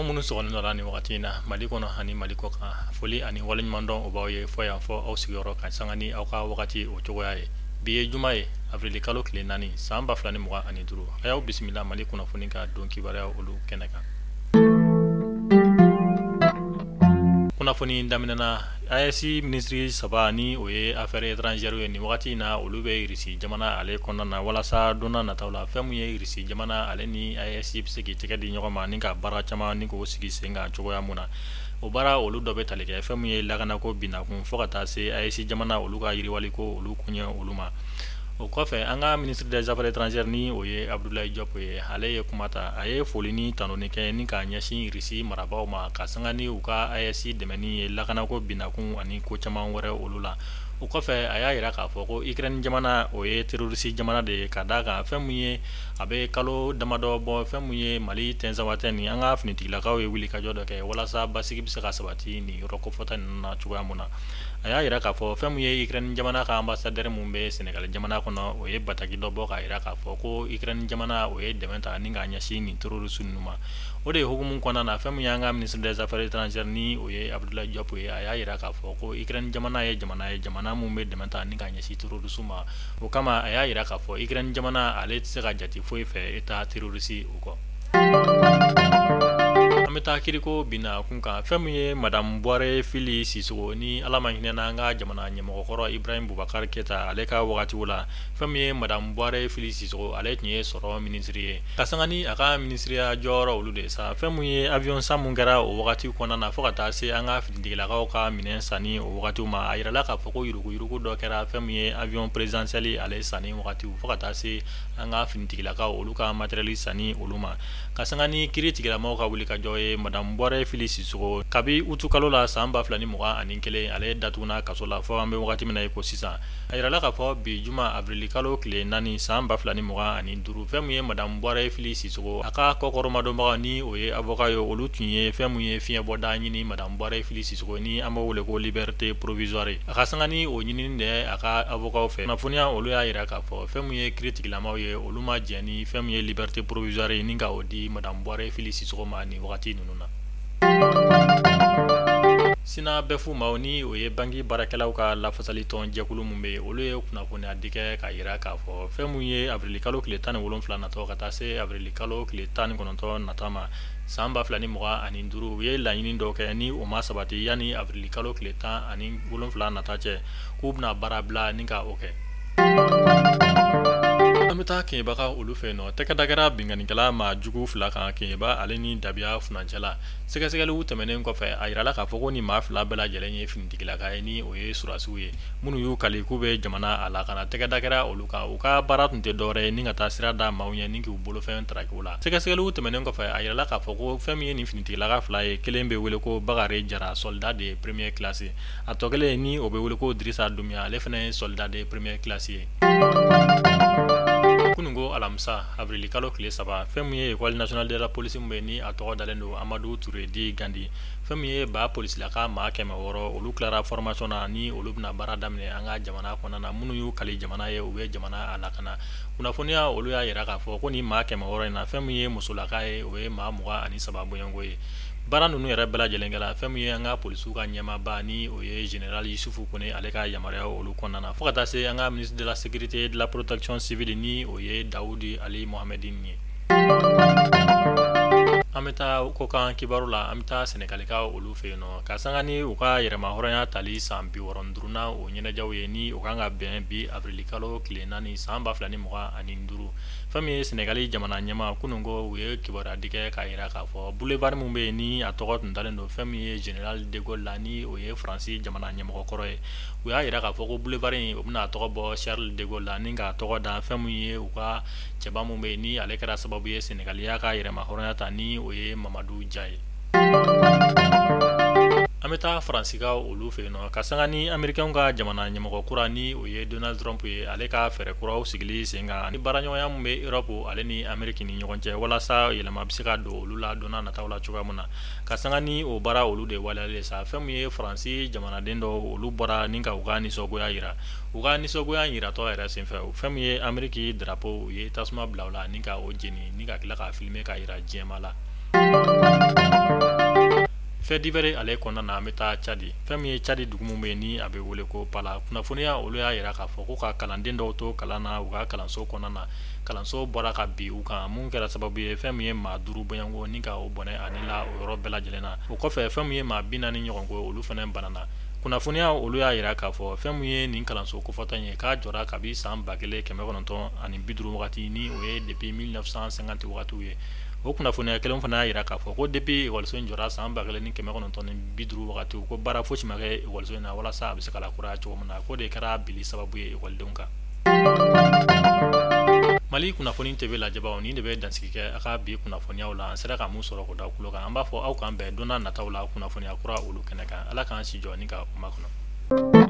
Aw minnu sɔgɔlen dɔ la nin wagati in na Mali kɔnɔ ani Mali kɔ kan, foli ani waleɲumandɔn o b'aw ye fɔ yan fɔ aw sigiyɔrɔ ka sanga ni aw ka wagati o cogoya ye. Bi ye juma ye, avril kalo tile 4 san 2025. A y'aw bisimila Mali kunnafoni ka don kibaruya olu kɛnɛ kan. Kunnafoni daminɛna AES minisiri saba ni o ye affaires étrangères ye nin wagati in na, olu bɛ Irisi jamana ale kɔnɔna na walasa don nataw la fɛn min ye Irisi jamana ale ni AES bɛ se k'i tɛgɛ di ɲɔgɔn ma ni ka baara caman ni k'o sigi sen kan cogoya mun na. O baara olu dɔ bɛ tali kɛ fɛn min ye lakanako binakun fo ka taa se AES jamana olu ka yiriwaliko olu koɲɛ olu ma. O kɔfɛ, an ka ministre des affaires étrangères ni o ye Abdoulaye Diop ye, ale ye kuma ta. A ye foli ni tanuni kɛ ni k'a ɲɛsin Irisi marabaaw ma ka sanga ni u ka AES dɛmɛni ye lakanako binakun ani ko caman wɛrɛ olu la. O kɔfɛ, a y'a jira k'a fɔ ko Ukraine jamana o ye terroriste jamana de ye, ka d'a kan fɛn min ye a bɛ kalo damadɔ bɔ, fɛn min ye Mali Tɛnzawatɛn ni an ka finitigilakaw ye wulikajɔ dɔ kɛ walasa basigi bɛ se ka sabati nin yɔrɔ kofɔta ninnu na cogoya mun na. A y'a jira k'a fɔ fɛn min ye Ukraine jamana ka ambassadeur mun bɛ Sénégal jamana kɔnɔ, o ye bataki dɔ bɔ k'a jira k'a fɔ ko Ukraine jamana o ye dɛmɛ ta ni k'a ɲɛsin nin terroriste ninnu ma. O de ye hukumu kɔnɔna na, fɛn min y'an ka ministre des affaires étrangères ni o ye Abdoulaye Diop ye, a y'a jira k'a fɔ ko Ukraine jamana ye jamana ye, jamana mun bɛ dɛmɛ ta ni k'a ɲɛsin terroriste ma. O kama, a y'a jira k'a fɔ Ukraine jamana ale tɛ se ka jate foyi fɛ état terroriste o kɔ. An bɛ taa kiriko binna kun kan. Fɛn min ye madame Buware Fili Sisoko ni Ala ma hinɛ n'an ka jamana ɲɛmɔgɔkɔrɔ Ibrahim Boubacar Keita ale ka wagatiw la, fɛn min ye madame Buware Fili Sisoko, ale tun ye sɔrɔ minisiri ye. Ka sanga ni a ka minisiriya jɔyɔrɔ olu de sa, fɛn min ye avion san mun kɛra o wagati kɔnɔna na fo ka taa se an ka finitigilakaw ka minɛn sanni o wagatiw ma, a yirala k'a fɔ ko yuruguyurugu dɔ kɛra fɛn min ye avion présidentiel ale sanni wagatiw fo ka taa se an ka finitigilakaw olu ka matériel sanni olu ma. Ka sanga ni kiiri tigilamaw ka wulikajɔ ye, madame Buware Fili Sisoko, kabi utu kalo la san 2021, ale datuguna kaso la fo an bɛ wagati min na i ko sisan. A yirala k'a fɔ bi juma avril kalo tile 4 san 2025, fɛn min ye madame Buware Fili Sisoko a ka kɔkɔrɔmadonbagaw ni o ye avocat ye, olu tun ye fɛn min ye fiɲɛbɔda ɲini madame Buware Fili Sisoko ni an b'o wele ko liberté provisoire. A ka sanga ni o ɲinini de a ka avocat fɛ, kunnafoniya olu y'a jira k'a fɔ fɛn min ye kiiri tigilamaw ye, olu ma jɛn ni fɛn min ye liberté provisoire ye ni ka o di madame Buware Fili Sisoko ma nin wagati ninnu na. Sina bɛɛ maaw ni o ye banki baarakɛlaw ka lafasali tɔn jɛkulu min bɛ yen, olu ye kunnafoniya di kɛ k'a jira k'a fɔ fɛn min ye avril kalo tile 17 natɔ ka taa se avril kalo tile 19 nata ma san 2025, u ye laɲini dɔw kɛ ni o ma sabati yanni avril kalo tile 17 nata cɛ, k'u bɛna baara bila ni ka o kɛ. An bɛ taa Keɲeba olu fɛ yen nɔ. Tɛgɛ da kɛra binkannikɛla maa jugu fila kan Keɲeba ale ni Dabiya furancɛ la. Sɛgɛsɛgɛliw tɛmɛnen kɔfɛ, a yirala k'a fɔ ko nin maa fila bɛɛ lajɛlen ye finitigilaka ye ni o ye surasiw ye minnu y'u kali k'u bɛ jamana a lakana. Tɛgɛ da kɛra olu kan. U ka baara tun tɛ dɔwɛrɛ ye ni ka taa sira da maaw ɲɛ ni k'u bolofɛn taraki u la. Sɛgɛsɛgɛliw tɛmɛnen kɔfɛ, a yirala k'a fɔ ko fɛn min ye nin finitigilaka fila ye, kelen bɛ wele ko Bakari Jara, soldat de première classe, a tɔ kelen ni o bɛ wele ko Dirisa Dunbiya, ale fana ye soldat de première classe ye. Kununko alamisa avril kalo tile 3, fɛn min ye école nationale de la police min bɛ ni a tɔgɔ dalen don Amadu Ture dit Gandi, fɛn min ye ba polisilaka maa 600, olu tilara formation na ni olu bɛna baara daminɛ an ka jamana kɔnɔna na, minnu y'u kali jamana ye, u bɛ jamana a lakana. Kunnafoniya olu y'a jira k'a fɔ ko nin maa 600 in na, fɛn min ye musolaka ye, o ye maa 23 bɔɲɔgɔnko ye. Baara ninnu yɛrɛ bɛɛ lajɛlen kɛla fɛn min ye an ka polisiw ka ɲɛmaaba ni o ye général Yusufu Kone ale ka yamaruya olu kɔnɔna na, fo ka taa se an ka ministre de la sécurité et de la protection civile ni o ye Dawudi Ali Mohamedine ye. An bɛ taa kɔkan kibaru la. An bɛ taa Sɛnɛgalikaw olu fɛ yen nɔ, ka sanga ni u ka yɛrɛmahɔrɔnya tali san 65nan o ɲɛnajɛw ye ni o kan ka bɛn bi avril kalo tile 4 san 2025. Fɛn min ye Sɛnɛgali jamana ɲɛmaa, kunun ko u ye kibaruya di kɛ k'a jira k'a fɔ boulevard min bɛ yen ni a tɔgɔ tun dalen don fɛn min ye général de Gaulle la ni o ye Faransi jamana ɲɛmɔgɔ kɔrɔ ye, u y'a jira k'a fɔ ko boulevard in o bɛna a tɔgɔ bɔ Charles de Gaulle la ni k'a tɔgɔ da fɛn min ye u ka cɛba min bɛ yen ni ale kɛra sababu ye Sɛnɛgali y'a ka yɛrɛmahɔrɔnya ta ni o ye Mamadu Dia ye. An bɛ taa Faransikaw olu fɛ yen nɔ, ka sanga ni Américains ka jamana ɲɛmɔgɔ kura ni o ye Donald Trump ye, ale ka fɛɛrɛ kuraw sigili sen kan ni baaraɲɔgɔnya min bɛ Europe ale ni Amérique ni ɲɔgɔn cɛ walasa yɛlɛma bɛ se ka don olu la don nataw la cogoya min na. Ka sanga ni o baara olu de waleyalen sa, fɛn min ye Faransi jamanaden dɔw, olu bɔra ni ka u ka nisɔngoya jira. U ka nisɔngoya yiratɔ yɛrɛ senfɛ, fɛn min ye Amérique drapeau, u ye tasuma bila o la ni ka o jeni ni ka tila k'a filmer k'a jira diɲɛmaa la. Fait divers ale kɔnɔna na, an bɛ taa Cadi. Fɛn min ye Cadi dugu min bɛ yen ni a bɛ wele ko Pala, kunnafoniya olu y'a yira k'a fɔ ko ka kalanden dɔw to kalan na u ka kalanso kɔnɔna na, kalanso bɔra ka bin u kan, mun kɛra sababu ye fɛn min ye maa 5 bɔɲɔgɔnko ni ka o bɔnɛ ani la o yɔrɔ bɛɛ lajɛlen na. O kɔfɛ, fɛn min ye maa 40 ɲɔgɔn ko, olu fana banana. Kunnafoniya olu y'a yira k'a fɔ fɛn min ye nin kalanso kofɔta in ye, k'a jɔra kabi san 1950 wagati, ni o ye depuis 1950 wagatiw ye. O kunnafoniya kelen fana y'a yira k'a fɔ ko depuis ekɔliso in jɔra san 1950 wagatiw, ko baara fosi ma kɛ ekɔliso in na walasa a bɛ se ka lakuraya cogo min na. K'o de kɛra bili sababu ye ekɔlidenw kan. Mali Kunnafoni TV lajɛbaw, nin de bɛ dansigi kɛ a ka bi kunnafoniyaw la. An sera ka mun sɔrɔ k'o da tulo kan, an b'a fɔ aw k'an bɛn don nataw la kunnafoniya kura olu kɛnɛ kan. Ala k'an si jɔ ni ka u makɔnɔ.